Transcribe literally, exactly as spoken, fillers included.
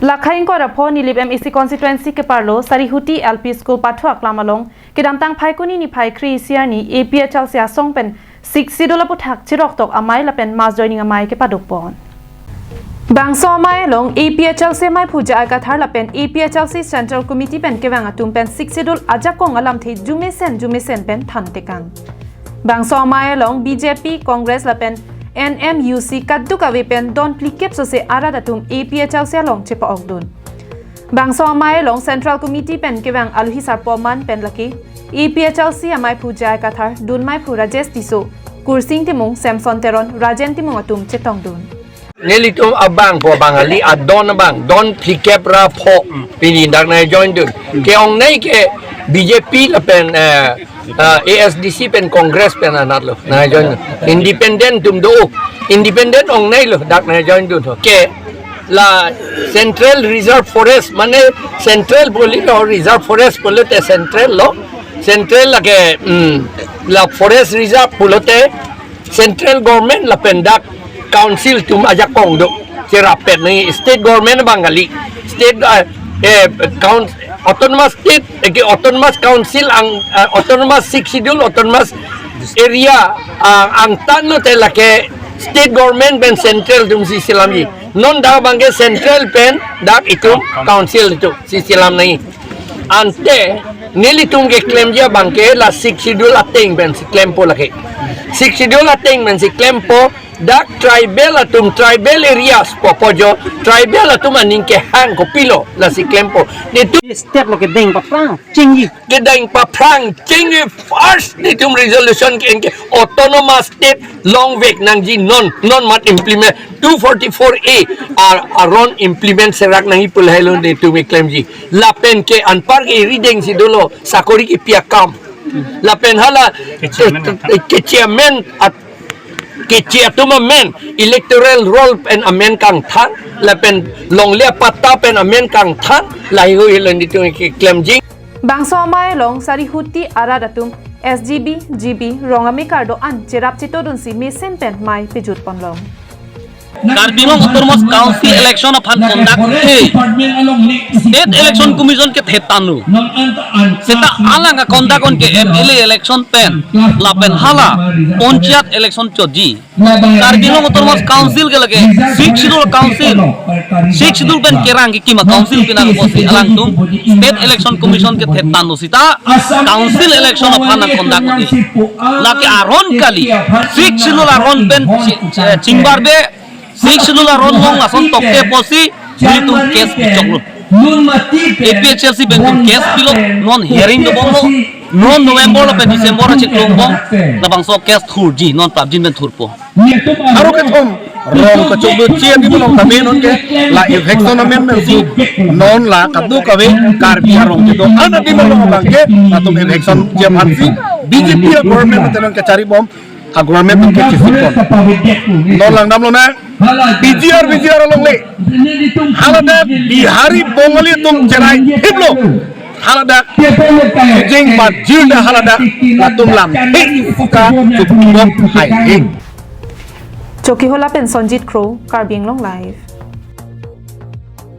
Lakhai ingkoi ra pho Nilip M A C constituency keparlo Sarihuti L P School pathu aklam along kedamtang Phaikuni niphai kre-isi arni A P H L C asong pen Sixth Schedule aputhak chiroktok amei lapen mass joining amei kepadopon. Bangso amei along A P H L C ameiphu J I Kathar lapen A P H L C Central Committee pen kevang atum pen Sixth Schedule ajakong alamthe jumesen jumesen pen thantekang. Bangso amei along B J P, Congress lapen N M U C kadokave pen don phlikep sose arat atum A P H L C along chepa-okdun. Bangso amei along Central Committee pen kevang aluhi sarpo aman pen lake A P H L C ameiphu J I Kathar, dunmeiphu Rajesh Tisso, Kursing Timung, Samson Teron, Rajen Timung atum chetongdun. Nelitum abang po Bangali adon abang don phlikep ra pho pini dak nangjoindun. Ke-ongnei ke B J P lapen eh, ah, A S D C pen Congress pen anatlo nangjoindun. Independent atum do. Independent ongnei lo dak nangjoindun. Ke la Central Reserve Forest mane Central poli lo Reserve Forest pulote Central lo. Central lake hmm, la Forest Reserve pulote Central Government lapen dak Council atum ajakong do. Cherapet nangji State Government Bangali. State eh, eh, Coun- Autonomous State eh, ke Autonomous Council ang eh, Autonomous Sixth Schedule Autonomous Area ah, angtan lote lake State Government pen Central atum si selamji. Non dak abangke Central pen dak itum Council itum si selam nangji. Ante nelitum keklemji abangke la Sixth Schedule ateng pen si klempo lake. Sixth Schedule ateng pen si klempo dak tribal atum tribal areas popo jo tribal atum aning kehang kopilo lasi klempo. Netum State lo kedeng paphrang chingji. Kedeng paphrang chingji first netum resolution ke-en ke Autonomous State longvek nangji non non mat implement two forty-four A ar aron implement serak nangji pu lahelo netum keklemji. Lapen ke anpar ke rideng si dolo sakori kepi akam. Lapen hala ke chairman at kechi atum amen electoral roll pen amen kangthan lapen longle apatta pen amen kangthan lahei hui lo netum keklemji. Bangso amei along Sarihuti arat atum S G B, G B, rong amekar do-an cherap chetodunsi mesen pen mei pejutponlong. Karbi Anglong Autonomous Council election aphan conduct ke State Election Commission kethe tanu. Seta alang a-conduct on ke M L A election pen lapen hala Panchayat election choji. Karbi Anglong Autonomous Council ke lake Sixth Schedule Council, Sixth Schedule pen kerang kekim a-council pinang pusi alangtum State Election Commission kethe tanu seta council election aphan nang conduct odi. Lake aron kali, Sixth Schedule aron pen chi- eh, chingbarbe, Sixth Schedule aron long ason tokte pusi nelitum case pichoklo. A P H L C pen tum case pilo, non hearing dobomlo, non November lapen December achiklo bom, labangso case thurji, non prapjin pen thurpo. Aro kethom rong kachok do chi adim along tame non ke la eviction amen pensi non la kadokave Karbi arong kedo-an adim along abangke latum eviction chi aphansi B J P a-government ante non kacharibom a-government ante chesipon. Non langdamlonang P G R V G R alongle. Haladak Bihari Bongali atum cherai hiplo. Haladak jeng bat jirda haladak latum lam hik ka chukbok hai hik. Chokihola pen Sonjit Kro, Karbi Anglong Live.